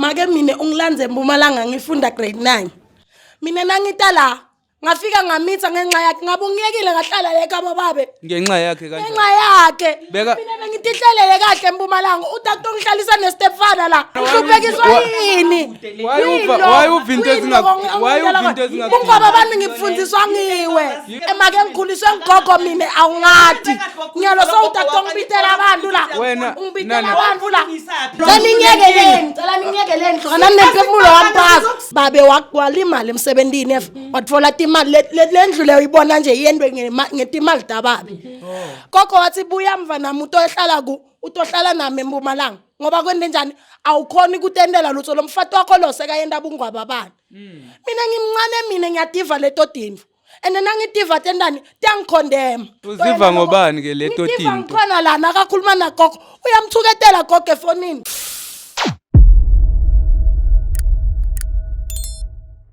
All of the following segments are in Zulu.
Make mina ungilanze eMpumalanga ngifunda grade 9. Mina nangita la ngafika ngamitha ngenxa yakhe ngabe ungiyekile ngahlala le kabo babe. Ngenxa yakhe kanjani? Ngenxa yakhe. Beka- Mina bengitihlelele kahle eMpumalanga utata ongihlalisa nestepfather la. Uhluphekiswa yini? Why why uva into why uva into Kungoba abantu ngifundiswa ngiwe. Emake ngikhuliswe ngigogo mina awungadi. Ngiyalo sowutata ongibitela abantu la. Wena, Ungibitela Nana. abantu la. Cela ningiyekeleni, cela ningiyekeleni hlukanani nemphefumulo wami phasi. Babe walimala emsebentini ef watfola timali le ndlu leyo uyibona nje yendwe ngetimali tababe. Gogo wathi buya mva nami utohlala ku utohlala nami eMpumalanga ngoba kwente njani awukhoni kutendela lutho lo mfati wakho lo sekayenda bungwaba bani. Mina ngimncane mina ngiyativa leto tintfo. And nangitiva tendani tiyangikhondema. Uziva ngobani ke leto Ngitiva tinto? ngikhona la nakakhuluma nagogo uyamthuketela gogo efonini.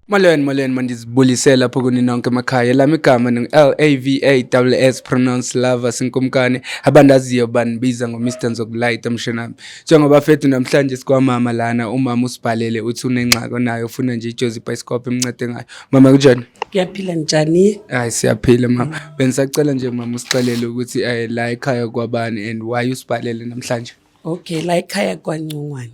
Molweni molweni mandizibulisele lapho kuni nonke emakhaya lami igama ningu-L A V A S S pronounce lava sinkumkane abandaziyo banibiza ngo-Mr Nzokulayita mshenami njengoba fethu namhlanje sikwamama lana umama usibhalele uthi unengxaki onayo ufuna nje iJozi Bioscope imncede ngayo mama kunjani Kuyaphila njani? Hayi siyaphila mama bengisacela nje mama usixelele ukuthi la ekhaya kwabani and why usibhalele namhlanje. Okay, la ekhaya kwaNcongwane.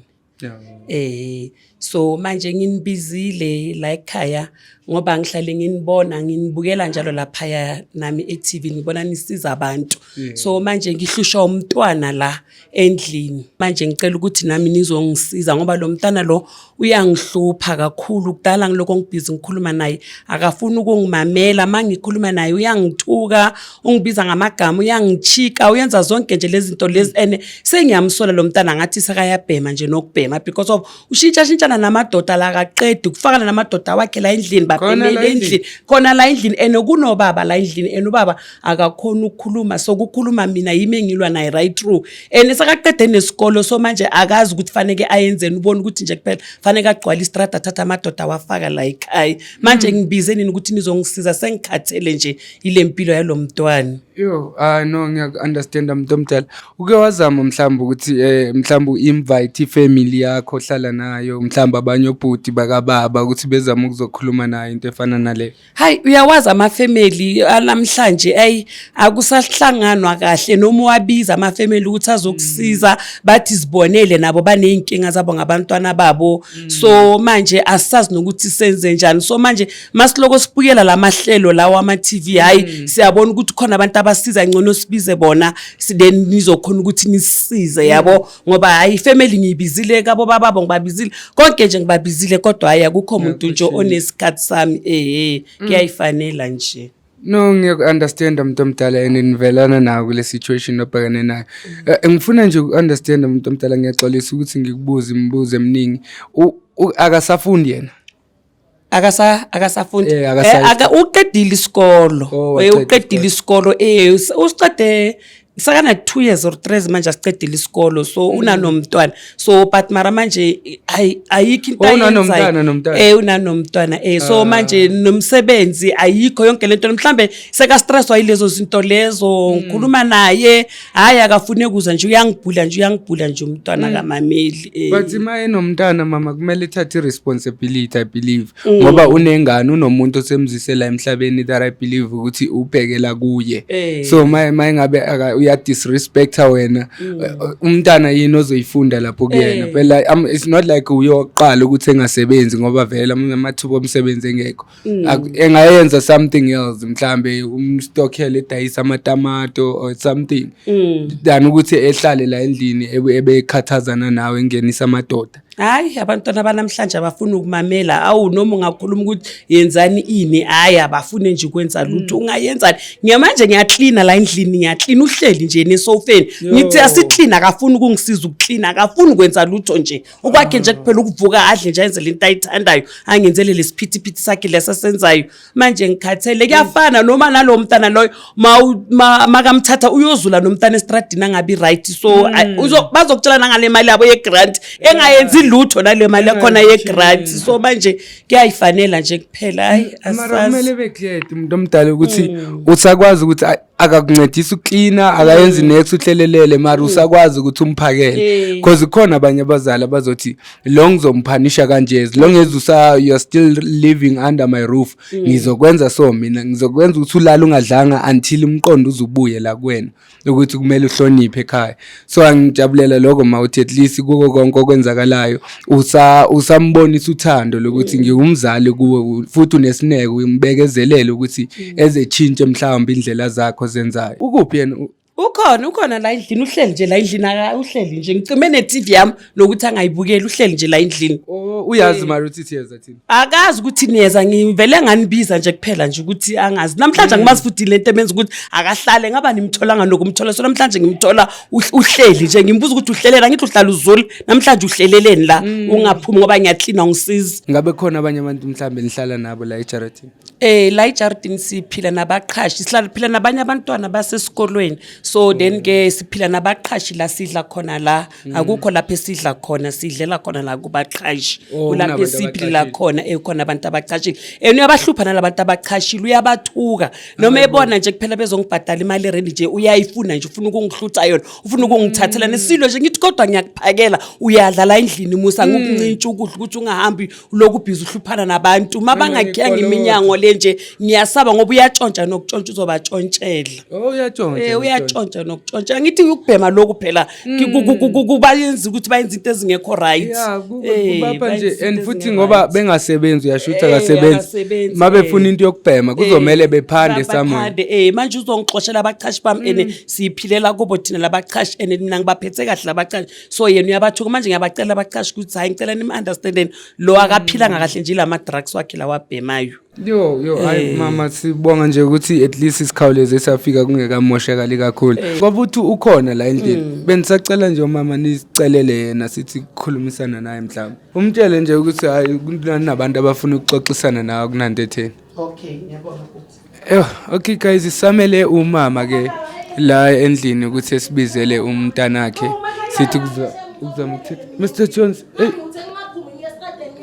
So manje nginibizile la ekhaya ngoba ngihlale nginibona nginibukela njalo laphaya nami e-TV ngibona nisiza abantu. So manje ngihlushwa umntwana la endlini. Manje ngicela ukuthi nami nizongisiza ngoba lo mntana lo uyangihlupha kakhulu. Kudala ngiloko ngibhizi ngikhuluma naye akafuni ukungimamela. Uma ngikhuluma naye uyangithuka, ungibiza ngamagama, uyangichika, uyenza zonke nje lezi zinto lezi and sengiyamsola lo mntana ngathi sekayabhema nje nokubhema because of ushintshashintshana namadoda la akaqedi ukufakana namadoda wakhe la endlini Khona la babhemele endlini. endlini khona la endlini and kunobaba la endlini and ubaba akakhoni ukukhuluma so kukhuluma mina yimi engilwa naye right through and sekaqede nesikolo so manje akazi ukuthi faneke ayenzeni ubona ukuthi nje kuphela faneke agcwale istrada athathe amadoda awafaka la ekhaya manje ngibize nini ukuthi nizongisiza sengikhathele nje ile mpilo yalo mntwana. Yo, ah no ngiyaku-understanda muntu omdala. Uke wazama mhlawumbe ukuthi mhlawumbe u-invite ifamily yakho ohlala nayo, mhlawumbe abanye obhuti bakababa ukuthi bezame ukuzokhuluma nayo into efana naleyo. Hayi uyawazi amafamily anamhlanje ayi akusahlanganwa kahle noma uwabiza amafamily ukuthi azokusiza bathi sibonele nabo baney'nkinga zabo ngabantwana babo so manje asazi nokuthi senze njani so manje masiloko sibukela lamahlelo lawa ama-TV hayi siyabona ukuthi khona abantu abasiza ngcono sibize bona then nizokhona ukuthi nisisize yabo ngoba hayi ifamily ngiyibizile kabo bababo ngibabizile konke nje ngibabizile kodwa hayi akukho muntu nje onesikhathi sami eh kuyayifanela nje. No, ngiyaku-understanda muntu omdala and nivelana nawo kule situation obhekene nayo. Ngifuna nje uku-understanda muntu omdala ngiyaxolisa ukuthi ngikubuze imibuzo eminingi. Akasafundi yena? Akasafundi. Akasayi Uqedile isikolo. Oh, waqeda Uqedile isikolo. Usiqede sakana 2 years or 3 years manje asiqedile isikolo so unanomntwana so but mara manje ayikho into Oh, unanomntwana, ayenzayo. nomntwana. Unanomntwana so manje nomsebenzi ayikho yonke lento mhlambe seka stresswa yilezo zinto lezo ngikhuluma naye hayi akafune kuza nje uyangibhula nje uyangibhula nje umntwana kamameli. But uma enomntana mama kumele ethathe i-responsibility I believe ngoba unengane unomuntu osemzisela emhlabeni that I believe ukuthi ubhekela kuye. So ma engabe uya disrespecta wena umntana yini ozoyifunda lapho kuyena phela it's not like uyoqala ukuthi engasebenzi ngoba vele amathuba omsebenzi engekho. Engayenza something else mhlambe umstockele edayisa amatamato or something than ukuthi ehlale la endlini ebekhathazana nawe engenisa amadoda. Hayi abantwana banamhlanje abafuni ukumamela awu noma ungakhuluma ukuthi yenzani ini hayi abafune nje ukwenza lutho ungayenzani ngiyamanje ngiyaklina la endlini ngiyaklina uhleli nje nesofeni ngithi asiklina akafuni ukungisiza ukuklina akafuni ukwenza lutho nje okwakhe nje kuphela ukuvuka adle nje ayenze lento ayithandayo angenzele lesiphithiphithi sakhe lesasenzayo manje ngikhathele kuyafana noma nalowo mntana loyo makamthatha uyozula nomntana estradini angabi right so bazokutshela nangale mali yabo ye-grant engayenzi lutho nale mali yakhona ye-grant so manje kuyayifanela nje kuphela hayi Mara kumele asazi be clear umuntu omdala ukuthi usakwazi ukuthi Akakuncedisa ukuklina, akayenzi next, uhlelelele, mara usakwazi ukuthi umphakele, because kukhona abanye abazali abazothi lo ngizomphanisha kanje, as long as usa you are still living under my roof, ngizokwenza so, mina ngizokwenza ukuthi ulale ungadlanga until umqondo uzubuye la kuwena ukuthi kumele uhloniphe ekhaya. So angijabulela lokho ma uthi at least kuko konke okwenzakalayo usambonisa uthando lokuthi ngiwumzali kuwe, futhi unesineke, umbekezelele ukuthi ezetshintshe mhlawumbe indlela zakho zenzayo. Ukuphi yena? Ukhona, ukhona la endlini, uhleli nje la endlini, uhleli nje. Ngicime ne-TV yami nokuthi angayibukeli, uhleli nje la endlini. Oh, uyazi mara uthi siyeza thina? Akazi ukuthi niyeza, ngivele nganibiza nje kuphela nje ukuthi angazi. Namhlanje angimazi futhi lento emenza ukuthi akahlale, ngaba nimtholanga nokumthola. So namhlanje ngimthola uhleli nje, ngimbuza ukuthi uhlelela, ngithi uhlala uzula, namhlanje uhleleleni la ungaphumi ngoba ngiyaklina ngisiza. Ngabe khona abanye abantu mhlawumbe nihlala nabo la ejaradini? La ejardini siphila nabaqhashi, sihlala phila nabanye abantwana basesikolweni. So then ke siphila nabaqhashi la sidla khona la. Akukho lapho esidla khona, sidlela khona la kubaqhashi. Oh, Kulapho kunabantu esiphilela abaqashile. khona, khona abantu abaqashile. And uyabahlupha nalabantu abaqhashile, uyabathuka. Noma ebona nje kuphela bezongibhadala imali erent nje uyayifuna nje, ufuna ukungihlutha yona, ufuna ukungithathela nesilo nje, ngithi kodwa ngiyakuphakela, uyadla la endlini musa ngokuncintsha ukudla ukuthi ungahambi lokhu busy uhluphana nabantu. Uma bangakhiyanga Ngikolota. iminyango le nje ngiyasaba ngoba uyatshontsha nokutshontsha, uzobatshontshela. Oh, uyatshontsha. Uyatshontsha nokutshontsha. Ngithi ukubhema lokhu phela kubayenza ukuthi bayenze into ezingekho right. Yeah, kubapha Bayenza nje izinto and futhi ezingekho ngoba right. bengasebenzi, uyashutha, akasebenzi. Akasebenzi, Mabefuna into yokubhema kuzomele bephande somewhere. Baphande, manje uzongixoshela abaqhashi bami, ene siyiphilela kubo thina labaqhashi, ene mina ngibaphethe kahle labaqhashi, so yena uyabathuka. Manje ngiyabacela abaqhashi ukuthi hayi, ngicela nim-understandeni lo, akaphilanga kahle nje, ilama drugs wakhe lawabhemayo. Yo yo, hayi mama, sibonga nje ukuthi at least isikhawuleze safika kungekamoshakali kakhulu. Ngoba uthi ukhona la endlini. Bengisacela nje mama nisicelele yena, sithi kukhulumisana naye mhlawumbe. Umtshele nje ukuthi hayi, kunabantu abafuna ukuxoxisana nawe kunanto etheni. Okay, ngiyabonga futhi. Eyo, okay guys, samele umama ke la endlini ukuthi esibizele umntanakhe. Sithi ukuzama ukuthetha. Mr Jones, hey,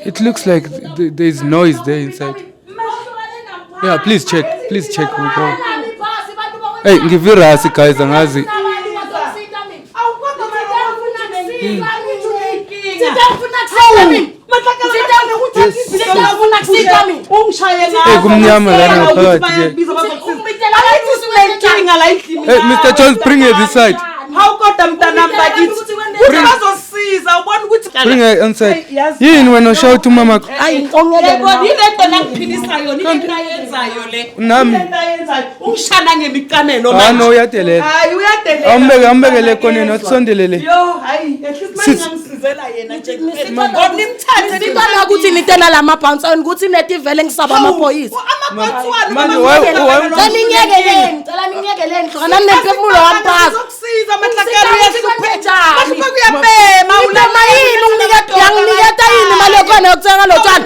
it looks like there is noise there inside. Yeah, please check. Please check. We go. Hey, ngivirasi guys, angazi. Hey, kumnyama lana ngaphakathi ke. Hey, Mr. Jones, bring her this side. Hawu kodwa mntanami bakithi, kuthi bazosiza, ubona ukuthi Bring her on side. Hey, yazi- Yini wena ushouta umama? Ayi, ongeke. Yebo, yile nto langiphilisa yona, ile nto ayenzayo le. Nami. Ile nto ayenzayo. Ungishana ngemiqamelo. Ah no, uyadelela. Hayi, uyadelela. Awumbeke, awumbekele ekoneni, akusondelele. Yo, hayi, at least manje ngingamsizela yena nje kuphela. Ngoba nimthathe. Sicela ukuthi nitena la mabhansi ukuthi netivele ngisaba amaphoyisa. Amabhansi. Manje Cela ningiyekeleni, cela ningiyekeleni, hlukanani nemphefumulo wami phasi. Uzokusiza Matlakela, uyahlupheka. Njani? Uyabhema. Ubhema yini? Unginiketa, uyanginiketa yini imali yokhona yokuthenga lo tshwala?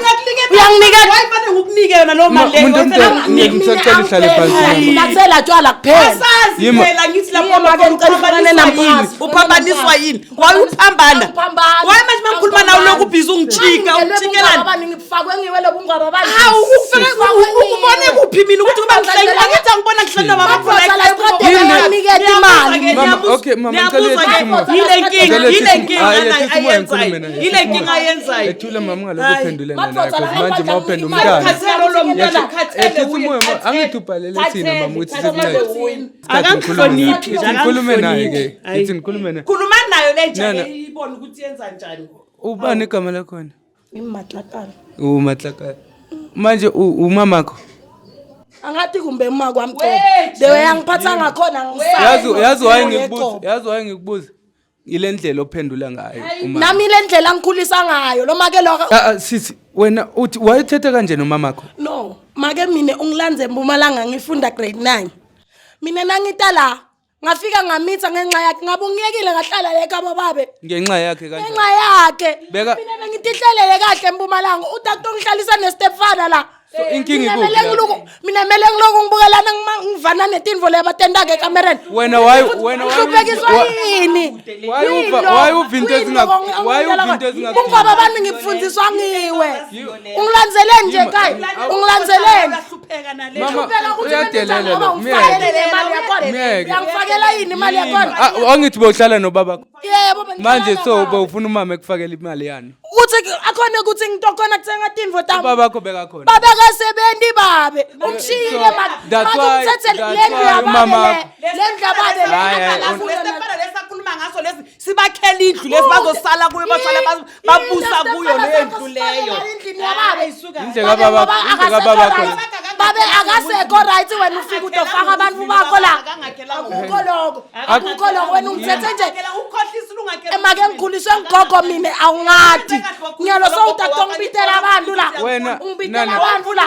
Uyanginiketa? Wayifane ngokunike yona loo mali leyo. Muntu Wayefane omdala, ngokunike. ngisacela uhlale phansi mama. Ngathela tshwala kuphela. Asazi Yima. phela, ngithi lapho Yima ke, ngicela uhlukane uphambaniswa namphazi. yini? Uphambaniswa yini? Why uphambana? Angiphambani. Why manje mangikhuluma nawe lokhu ubhizi ungijika, ungijikelani? Ngifakwe ngiwe lo bungcwaba bani? Hawu, ukubone kuphi mina ukuthi kuba ngihleli? Angithi angibona ngihleli nomama wakho la Madoda, la ekhaya. estradeni anginiketa imali. Mama, okay, mama, ngicela yehlise umoya. Yile nkinga, Ngicela yile yehlise nkinga umoya. Hayi, nayo yehlise umoya, ayenzayo. ngikhulume naye. Yile nkinga ayenzayo. Ethule mama, ungalokhu Hayi. uphendulana naye, Madoda, because la manje madoda, mawuphendula imali umntana. Khathele lo mntwana, khathele Ehlisa uye, umoya, khathele. angithi ubhalele thina mama ukuthi Khathele sikuncede. uye. Akangihloniphi nje, Ithi ngikhulume naye ke. akangihloniphi. Hayi. Ithi ngikhulume naye. Khuluma nayo le nja, Nana. ibone ukuthi yenza njani. Ubani igama lakhona? Imatlakala. Umatlakala. Manje umamakho. Angathi kumbe uma kwami Wait. the way angiphatha ngakhona ngisaba. Yazi why ngikubuza? Yazi why ngikubuza? Ile ndlela ophendula ngayo umama. Nami le ndlela angikhulisa ngayo lo make lo. Ah ah, sisi, wena uthi wayethetha kanje nomamakho? No, make mina ungilanze eMpumalanga ngifunda grade 9. Mina nangita la ngafika ngamitha ngenxa yakhe, ngabe ungiyekile ngahlala le khabo babe. Ngenxa yakhe kanjani? Ngenxa yakhe. Beka- Mina bengitihlelele kahle eMpumalanga, uTata ungihlalisa nestepfather la. So inkinga Mina ikuphi mele la? ngiluku mina mele ngiloku ngibukelana ngivana netinvo lebatentake ekamereni. Wena why wena why Uhlupekiswa yini? Why why uva into why uva into ezinga Kungoba abantu ngifundiswa ngiwe. Ungilandzeleni nje ekhaya. Ungilandzeleni. Uyahlupheka nale. Mama, Uhlupeka ukuthi uyadelela ngoba lo, ungifakele myeke. le mali yakhona. Myeke. Uyangifakela yini imali yakhona? Ah, angithi bowuhlala nobaba Yebo bengihlala manje so nobaba. bowufuna umama ekufakela imali yani Ukuthi akhona ukuthi ngitokhona kuthenga tintfo tami. ubabakho bekakhona Babekasebenzi babe. Umshiyile manje. That's why- Umthethele that's le ndlu why yababe umama- le. Le ndlu yababe le. Hayi, hayi, akala kuyo Lesi na- fana lesakhuluma ngaso lesi sibakhela indlu lesi bazosala kuyo basala babusa kuyo leyo ndlu leyo. Endlini yababe. Indlu kababa- indlu kababa khona. Babe akasekho right wena ufika utofaka abantu bakho la. Akukho lokho. Akukho lokho wena ungithethe nje. Emake ngikhuliswe ngigogo mina awungadi. Ngiyalo sowutatongibitela abantu la. Wena, Ungibitela Nana. abantu la.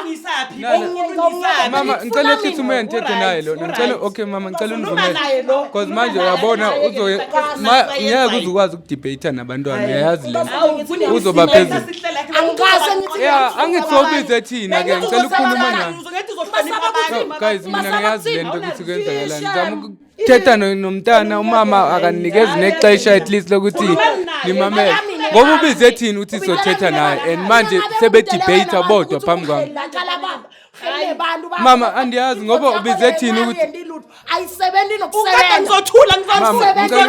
Mama ngicela ukuthi ume ngithethe naye lo ngicela okay mama ngicela undivumele because manje uyabona uzo ngeke uze ukwazi ukudebate nabantwana uyayazi le nto. Uzoba phezulu. Angikaze ngithi Yeah, angithi sobize thina ke ngicela ukukhuluma naye. No, guys mina ngiyazi le nto ukuthi kwenzakalani ngizama ukuthetha nomntana umama akanikezi nexesha at least lokuthi nimamele ngoba ubize thina ukuthi sizothetha naye and manje sebedebate bodwa phambi kwami Mama, andiyazi ngoba ubize thina ukuthi- ayisebenzi Ukade nokusebenza ngizothula Mama, ngicela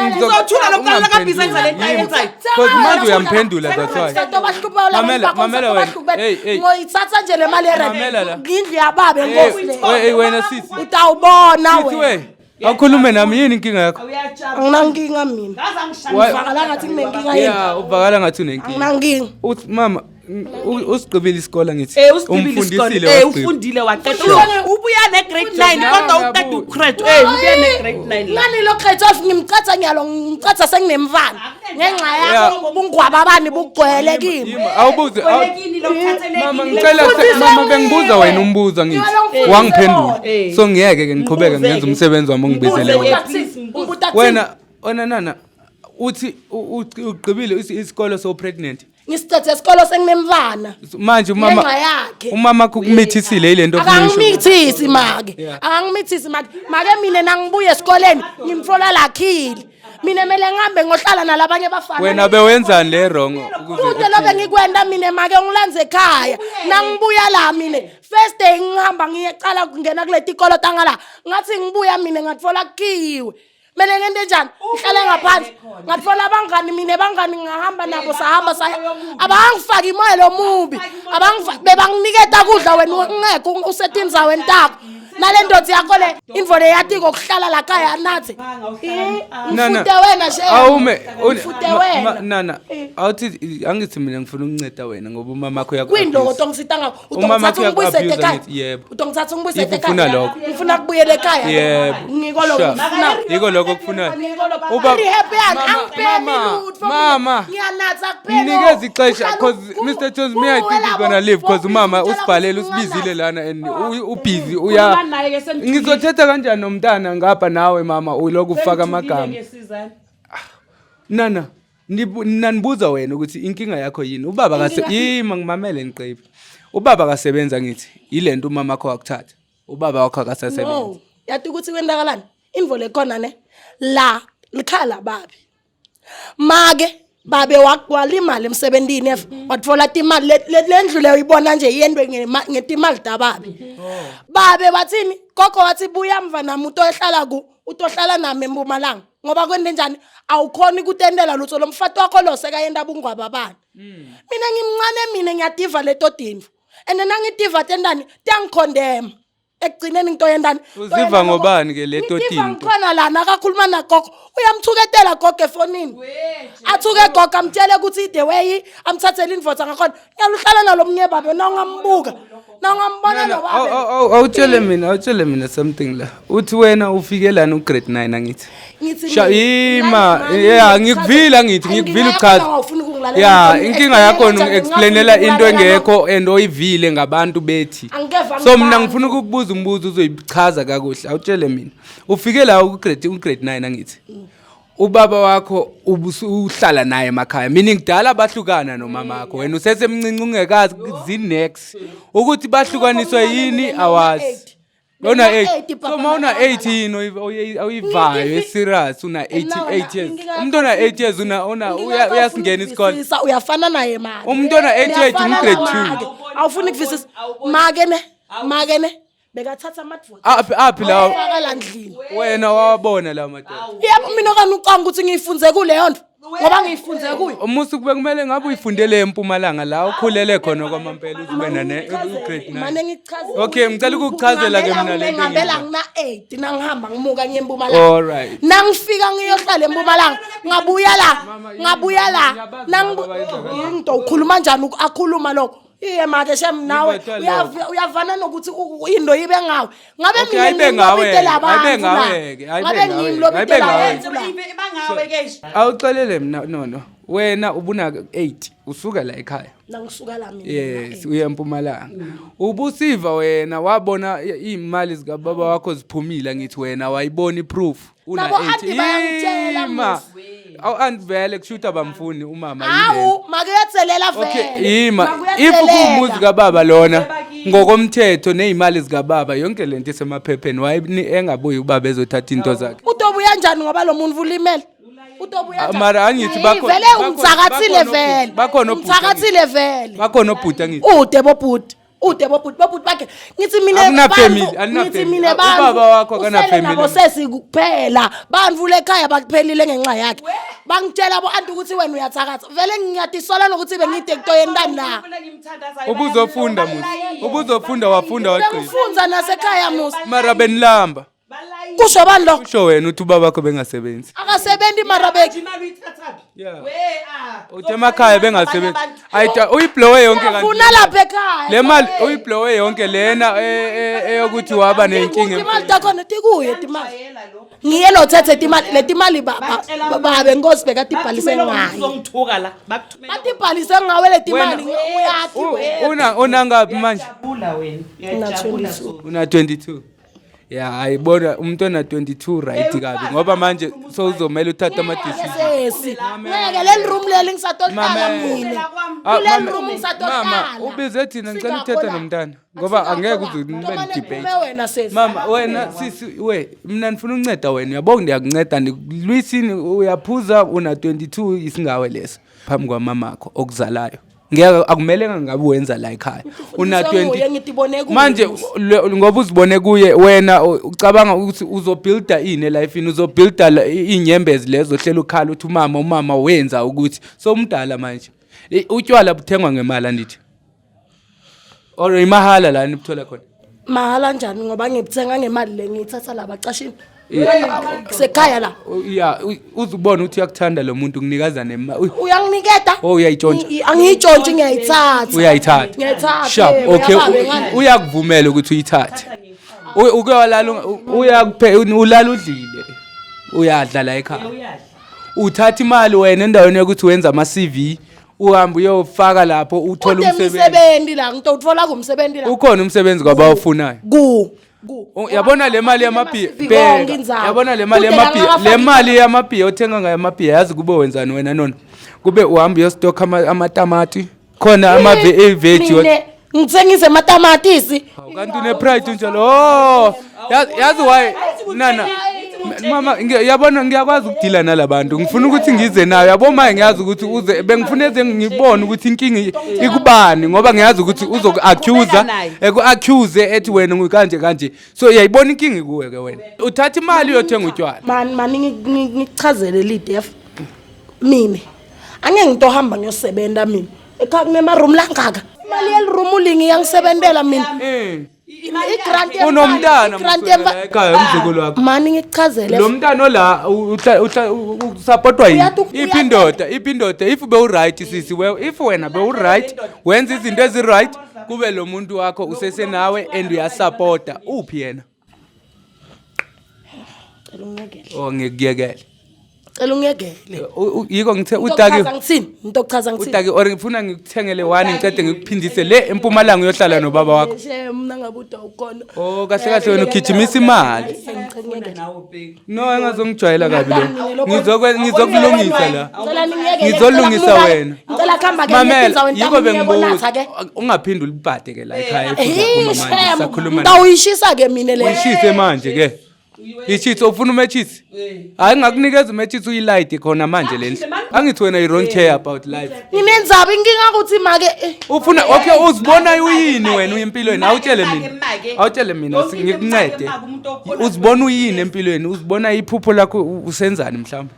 ngizothula lo mntana lakabhiza enza le nto Yimi. ayenzayo. Because manje uyamphendula that's why. Mamela, mamela wena. Hey, hey. Ngoyithatha nje le mali Mamela la. yerent ngindlu yababe nkosi le Hey, wena sisi. utawubona Sisi wena we. Awukhulume nami yini inkinga yakho? Anginankinga mina. Ngivakala ngathi nginenkinga yini? Yeah, uvakala ngathi unenkinga. Anginankinga. Uthi mama usigqibile isikole ngithi. Eh usigqibile isikole. Umfundisile Eh wasigqiba. ufundile waqeda. Ubuya ne grade 9 kodwa uqeda ugrade. Eh ubuya ne grade 9 la. Ngani lo grade 12 ngimcatha ngiyalo ngimcatha senginemfana ngenxa yakho bungwaba abani bugcwele kimi. Yima, awubuze Kwelekini lo kuthathelekini. Mama ngicela mama bengibuza wena umbuzo ngithi Ngicela wangiphendula. Eh. So ngiyeke ke ngiqhubeke Mbuze ngenza ke. umsebenzi wami ongibizele Mbuze wona. ke. Please, mbuze. Wena wena nana uthi ugqibile isikolo so pregnant. Ngisithethe isikolo senginemfana. Manje umama Ngenxa yakhe. umama kukumithисile ile nto ofuna uyisho. Akangimithisi make. Yeah. Akangimithisi make. Make mina nangibuye esikoleni ngimthola lakhile. Mina mele ngihambe ngohlala nalabanye abafana. Wena bewenzani le wrong ukuze Kude lobe ngikwenda mina make ngilanze ekhaya. Nangibuya la mina first day ngihamba ngiyecala kungena kule tikolo tangala. Ngathi ngibuya mina ngathola kukiwe. Mele ngente njani? Ngihlale ngaphansi. Ngathola abangani mina bangani ngahamba nabo sahamba saya. Abangifaki imoya lomubi. Abangifaki bebanginiketa kudla wena ungekho usetindzaweni takho. Nale ndoda yakho le indvo le yatiko kuhlala la khaya nathi. Nana, Ngifute wena she. Awume Ngifute wena. nana awuthi angithi mina ngifuna ukunceda wena ngoba umama wakho uyaku Kwindlo utongisita ngakho Umama utongithatha wakho ungibuyise uyaku-abuse ekhaya. angithi? Yebo. Utongithatha ungibuyise If ekhaya. ufuna lokho. Ngifuna kubuyela ekhaya. Yebo. Ngiko lokho Sure. ngifuna. Yiko lokho okufunayo. Uba Uba- rehab yani Mama, angibhemi mama, lutho. mama. Ngiyanatha kuphela. Mnikeze ixesha cause Mr Jones me I think he's gonna leave cause umama usibhalele usibizile lana and ubusy uya Khuluma naye ke sengithulile. Ngizothetha kanjani nomntana ngapha nawe mama uloku ufaka amagama. Nana nanibuza wena ukuthi inkinga yakho yini ubaba kase yima ngimamele ngiqephe ubaba kasebenza ngithi yilento umama wakho wakuthatha ubaba wakho akasasebenza No. Yathi ukuthi kwenzakalani? Indvo lekhona ne la likhala babe. Make babe walimala emsebenzini efa wathola timali le ndlu leyo uyibona nje yendwe ngetimali tababe. Babe bathini? Gogo wathi buya mva nami utohlala ku utohlala nami eMpumalanga ngoba kwente njani awukhoni kutendela lutho lo mfati wakho lo sekayenda bungwaba bani. Mina ngimncane mina ngiyativa leto tintfo. And nangitiva tendani tiyangikhondema. Ekugcineni into yendani Uziva ngobani ke leto Ngitiva tinto? ngikhona lana akakhuluma nagogo uyamthuketela gogo efonini athuke gogo amtshele ukuthi the way amthathele indvodza ngakhona ngiyaluhlala nalo mnye babe na ungambuka na ungambona lo babe Awutshele mina awutshele mina something la uthi wena ufike lana ugrade 9 angithi Ngithi Sha mina, ima nani- yeah ngikuvile angithi ngikuvile Inkinga yakho uchaza awufuni ukungilalela, yeah ngifuna inkinga yakho explain ngi-explainela ngingafuni into ukulalela engekho and oyivile ngabantu bethi Angikeva so mina ngibantu. ngifuna ukukubuza umbuzo uzoyichaza kakuhle awutshele mina ufike la ugrade ugrade 9 angithi Ubaba wakho ubusuhlala naye emakhaya, meaning kudala bahlukana nomama wakho, wena usesemncinci ungekazi zi-next ukuthi bahlukaniswe yini, awazi. Una 8, so ma una 8 yini oyivayo eserious? Una 8 years, umuntu ona 8 years una uyasingena isikole. Uyafana naye make. Umuntu ona 8 years ugrade 2. Awufuni kuvisisa make ne, make ne bekathatha amadoda. Aphi, aphi lawo? Faka la ndlini. Wena wawabona lawo madoda? Yebo, mina okanye ucanga ukuthi ngiyifunze kuleyo nto, ngoba ngiyifunze kuyo. Umusu kube kumele ngabe uyifundele eMpumalanga la ukhulele khona kwamampela, uzibe nane ugrade 9. Mane ngichaze. Okay, ngicela ukukuchazela ke mina lento. Ngihambela ngina 8 nangihamba ngimuka ngiye eMpumalanga. All right. Nangifika ngiyohlala eMpumalanga, ngabuya la, ngabuya la. Nangindo ukhuluma njani akhuluma lokho? Iye make shem nawe uyavana nokuthi into ibe ngawe. Ngabe mina ayibe ngawe, ayibe ngawe ke, ayibe ngawe. Ayibe ngawe. Awuxelele mina, no no. Wena ubuna 8 usuka la ekhaya. Nangisuka la mina. Yes, uye eMpumalanga. Ubusiva wena wabona imali zikababa wakho ziphumile, ngithi wena wayibona iproof. Una Nabo auntie bayangitshela. Ima. Awu aunt, vele kushuthi abamfuni umama yini. Hawu, makuyatselela vele. Okay, ima. If kuwumuzi kababa lona ngokomthetho nezimali zikababa, yonke lento isemaphepheni, why engabuyi ubaba ezothatha into zakhe? Utobuya njani ngoba lo muntu ulimele? Utobuya njani? Mara angithi bakho vele umthakathile vele. Bakhona obhuti. Umthakathile vele. Bakhona obhuti angithi. Ude bobhuti. Ude bobhuti, bobhuti bakhe. Ngithi mina Akuna family, akuna ngithi family. mina bantu. Ubaba wakho akana usele family. nabo sesi kuphela. Bantu lekhaya bakuphelile ngenxa yakhe. Bangitshela bo anti ukuthi wena uyathakatha. Vele ngiyatisola nokuthi bengide kutoyeni ndani la. Ubuzofunda musi. Ubuzofunda, wafunda wagcina. Bengifunza nasekhaya musi. Mara benilamba. Kusho bani lokho? Kusho wena uthi ubaba wakho bengasebenzi. Akasebenzi mara beki. Yeah. Uthi emakhaya bengasebenzi. Ayita uyiblowe yonke kanti. Funa lapha ekhaya. Le mali uyiblowe yonke lena eyokuthi waba nenkinga. Imali takhona tikuye timali. Ngiye lo thethe timali, letimali baba babe Nkosi bekatibhalise ngayo. Uzongithuka la, bakuthumela. Batibhalise ngawe letimali, uyathi wena. Una ngapi manje? Ujabula wena. Uyajabula. Una 22. Ya, ayibona umuntu ona 22, right kabi, ngoba manje sowuzomela uthathe ama decision. Sesi. Ngeke, leli room leli ngisatohlala mina. Ah, Kuleli mama, room mama, ngisatohlala. ubize thina, ngicela uthethe nomntana ngoba angeke uze nibe debate. Wena sesi. Mama, wena sisi, we mina ndifuna unceda wena, uyabona, ndiyakunceda, ndikulwisini, uyaphuza, una 22, isingawe leso phambi kwamamakho okuzalayo. Ngeke, akumele ngabe wenza la ekhaya una Nguye, 20 ngitibone kuye. Manje ngoba uzibone kuye wena, ucabanga ukuthi uzobuilda ini elifini? Uzobuilda iy'nyembezi lezo, hlela ukhala uthi umama, umama wenza ukuthi so umdala manje. Utshwala buthengwa ngemali andithi, or imahala la nibuthola khona? Mahala njani, ngoba ngibuthenga ngemali le ngiyithatha la bacashini. Kusekhaya la. Ya, uzubona ukuthi uyakuthanda lo muntu, kunikaza nemali. Uyanginiketa? Oh, uyayitshontsha. Angiyitshontshi, ngiyayithatha. Uyayithatha. Ngiyayithatha. Sharp. Yebo, Okay. uyababe ngani? Uyakuvumela ukuthi uyithathe? Uke walala uyakuphe ulala udlile, uyadla la ekhaya, uthatha imali wena endaweni yokuthi wenza ama-CV, uhambe uyofaka lapho uthole Ude umsebenzi. Umsebenzi la ngitowuthola kumsebenzi la. Ukhona umsebenzi kwabawufunayo? Ku ku Yabona le mali yamabhiya, Ama-CV bheka, konke indzawo. yabona le mali Kude la yamabhiya, le ngingafaki mali yamabhiya othenga ngayo amabhiya, yazi kube wenzani wena nona? Kube uhamba uyostokha amatamati khona, ama-veg. Mina ngithengise amatamatisi. Kanti une-pride unjalo. Oh, yazi why nana mama, yabona ngiyakwazi ukudila nalabantu, ngifuna ukuthi ngize nayo, yabo, manje ngiyazi ukuthi uze bengifuna eze ngibone ukuthi inkinga ikubani, ngoba ngiyazi ukuthi uzoku-accuse, eku-accuse ethi wena kanje kanje, so uyayibona inkinga ikuwe ke, wena uthatha imali uyothenga utshwala. Mani mani ngikuchazele lidef, mina angeke ngitohamba ngiyosebenza mina ekhaya kunema-room langaka, imali yeli-room lingi iyangisebentela mina. I-grant Unomntana i-grant ekhaya, umzukulu wakho. Mani ngikuchazele. Lo mntana ola usapotwa yini? Iphi indoda, iphi indoda? If bewu-right sisi, if wena bewu-right, wenza izinto ezi-right, kube lo muntu wakho usesenawe and uyasapota, uphi yena? Cela ungiyekele. Oh, ngikuyekele. Cela ungiyekele. Yiko ngithe utaki. Ntokuchaza ngithini? Ntokuchaza ngithini? Utaki or ngifuna ngikuthengele one ngicede ngikuphindise le eMpumalanga uyohlala nobaba wakho. Shem mina ngabe ukhona. Oh, kahle kahle wena ugijimisa imali. No, engazongijwayela kabi lo. Ngizokulungisa la. Ngicela ningiyekele. Ngizolungisa wena. Ngicela kuhamba ke Mamela, etindzaweni yiko tami bengibuza. ngiyebonatha ke. Ungaphindi ulibhade ke la ekhaya Hey, efuza manje. shem. Sakhuluma. Ngitawuyishisa ke mina le. Uyishise manje ke. Ichitsi ufuna umechitsi? Hayi, ngakunikeza umechitsi uyilayite khona manje le ndlu. Angithi wena you don't care about life. Nginenzaba inkinga ukuthi make Ufuna, okay, uzibona uyini wena uyempilweni? Awutshele mina. Awutshele mina ngikuncede. Uzibona uyini empilweni? Uzibona iphupho lakho usenzani mhlawumbe?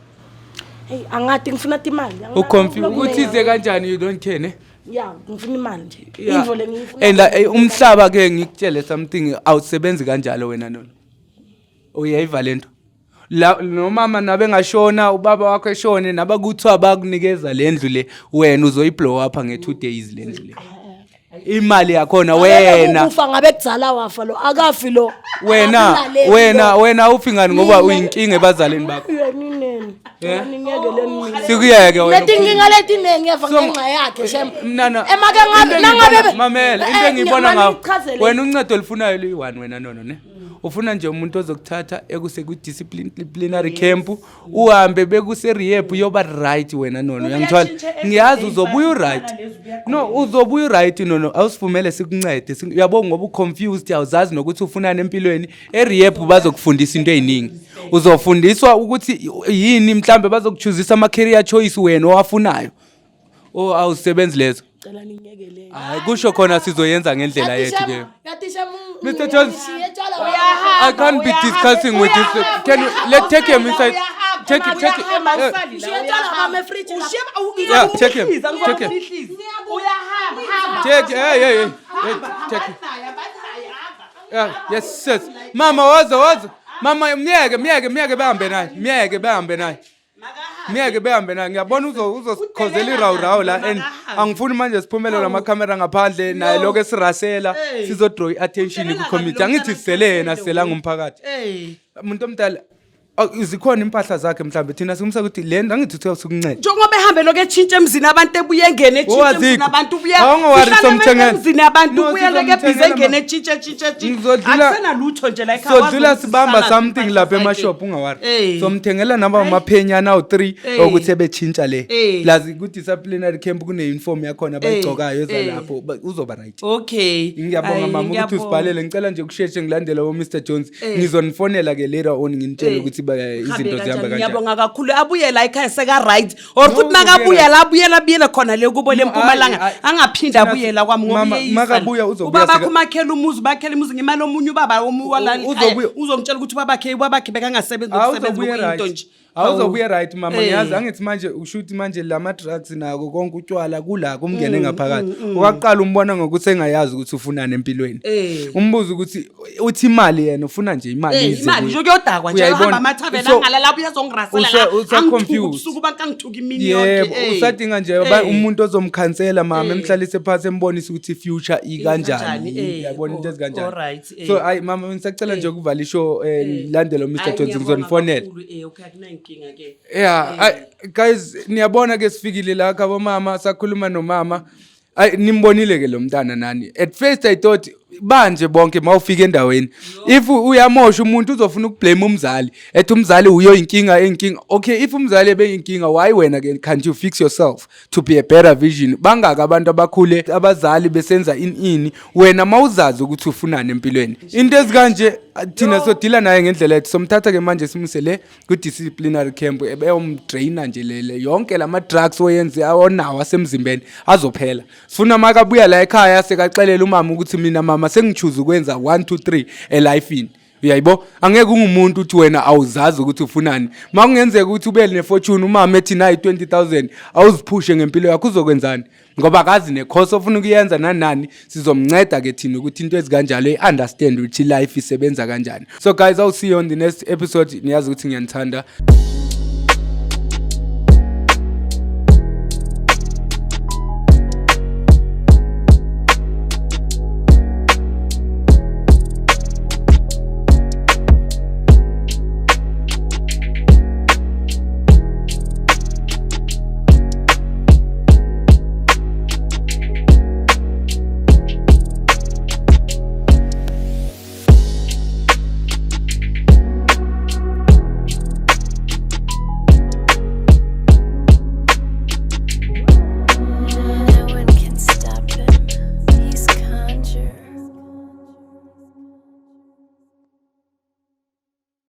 Hey, angati, ngifuna imali. Uconfuse ukuthi ize kanjani, you don't care ne? Ya, ngifuna imali nje. Yeah. Intfo lengiyifuna. And umhlaba ke, ngikutshele something, awusebenzi kanjalo wena nono. Uyayiva lento? La nomama nabe ngashona, ubaba wakho eshone, nabakuthiwa bakunikeza le ndlu le, wena uzoyiblow up nge-2 days le ndlu le. Imali yakhona wena. Kufa ngabe kudzala wafa lo, akafi lo. Wena Akulaleli wena lo. Wena ufi ngani ngoba Mina- uyinkinga ebazalini bakho. Nineni. Yeah. Ningiyekeleni mina. Sikuyeke wena. Letinkinga letiningi eva So- ngenxa yakhe shem. Mnana, Emake ngabe into nangabe mamela, into engiyibona mani ngawo ngichazele. wena, uncedo olufunayo luyi-one wena nono ne. Ufuna nje umuntu ozokuthatha ekuse kwi-disciplinary camp, uhambe bekuse-rehab, uyoba right wena nono, uyangithola? Ngiyazi uzobuya u-right. No, uzobuya u-right nono, awusivumele sikuncede. Uyabo ngoba u-confused, awuzazi nokuthi ufunani empilweni. E-rehab bazokufundisa into ey'ningi, uzofundiswa ukuthi yini, mhlambe bazokuchuzisa ama-career choice wena owafunayo. Oh, awusebenzi lezo. Cela ningiyekeleni. Hayi, kusho khona sizoyenza ngendlela yethu ke. Yathi shem. Mr. Jones, I can't be discussing with this. Can you let take him inside? Take it, take it. Yeah, take him, take him. Take, hey, hey, hey, hey, take it. Yeah, yes. Mama, waza, waza. Mama, myeke, myeke, myeke behambe naye. Myeke behambe naye. Myeke behambe naye. Ngiyabona uzosikhozela irawurawu la and angifuni manje siphumele lamakhamera ngaphandle naye lokho esirasela, sizodraw i-attention ku-community. Angithi sisele yena, sisela ngumphakathi. Umuntu omdala, oh, zikhona impahla zakhe mhlawumbe thina simsa ukuthi le nto angithi uthiwa sikuncede. Njengoba ehambe lokhu etshintsha emzini abantu, ebuye engene etshintsha Owazikho. emzini abantu, ubuye Awungawari, sihlale somthengela. emzini abantu, No, ubuye lokhu ebhizi sizomthengela engene ma- etshintsha etshintsha etshintsha. Akusenalutho nje la ekhaya, Sodlula wazi sibamba ukuthi something sihlala lapha impahla emashop, ungawari. Somthengela naba amaphenyana awu-3 okuthi ebetshintsha le. Plus ku-disciplinary camp kune-uniform yakhona abayigcokayo ezalapho, uzoba right. Okay. Ngiyabonga Ayi, mama ukuthi ngiyabonga. usibhalele. Ngicela nje kusheshe ngilandele o-Mr Jones. Ngizonifonela ke later on nginitshele ukuthi Kuhambe izinto zihamba kanjani. kanjani. Ngiyabonga kakhulu. Abuye la ekhaya seka-right or No, futhi makabuya uzobuya. la, abuyela, abuyele khona le kubo le No, Mpumalanga. ayi, ayi. Angaphinde abuyela kwami ngoba Mama, uyeyisa. makabuya uzobuya Ubabakhe umakhela umuzi, bakhela umuzi ngemali omunye ubaba wala uzongitshela ukuthi ubabakhe bekangasebenzi nokusebenza, Awuzobuya okuyinto right. nje. Awuzobuya right mama, ngiyazi. Angithi manje usho ukuthi manje lama drugs nako konke utshwala kula kumngene ngaphakathi. Okwaqala umbona ngokuthi engayazi ukuthi ufunani empilweni. Umbuzo ukuthi uthi imali, yena ufuna nje imali ize Imali kuye. nje, kuyodakwa nje. Uyayibona? Ahamba amathaveni, angalala, abuye azongirasela Usa- la. usa Angithuka confused. ubusuku banke, angithuka imini Yebo, yonke. Usadinga nje umuntu ozomkhansela mama, emhlalise phansi, embonise ukuthi future ikanjani. Ikanjani, Uyabona into ezikanjani. Alright, So ayi mama, ngisacela nje ukuvala ishow, ngilandele uMr Hayi, Jones, ngiyabonga ngizonifonela. kakhulu, okay, akunankinga ke. Yeah, ay, guys, niyabona ke sifikile la khabo mama, sakhuluma nomama. Ay, nimbonile ke lo mntana nani. At first I thought banje bonke mawufika endaweni. If uyamosha umuntu uzofuna ukublame umzali. Ethi umzali uyo inkinga inkinga. Okay, if umzali ebeyinkinga, why wena ke can't you fix yourself to be a better vision? Bangaka abantu abakhule abazali besenza in ini, wena mawuzazi ukuthi ufunani empilweni. Into ezikanje thina sodila naye ngendlela yethu. Somthatha ke manje simuse le ku-disciplinary camp, beyomdraina nje lele yonke lama drugs oyenze onawo asemzimbeni azophela. Sifuna makabuya la ekhaya sekaxelela umama ukuthi mina mama sengichoose ukwenza 1 2 3 elifini. Uyayibo, angeke ungumuntu uthi wena awuzazi ukuthi ufunani. Ma kungenzeka ukuthi ube nefortune, umama ethi nayi 20,000 awuziphushe ngempilo yakho, uzokwenzani? Ngoba akazi necourse ofuna ukuyenza nani nani. Sizomnceda ke thina ukuthi into ezikanjalo i-understand ukuthi life isebenza kanjani. So guys, I'll see you on the next episode. Niyazi ukuthi ngiyanithanda.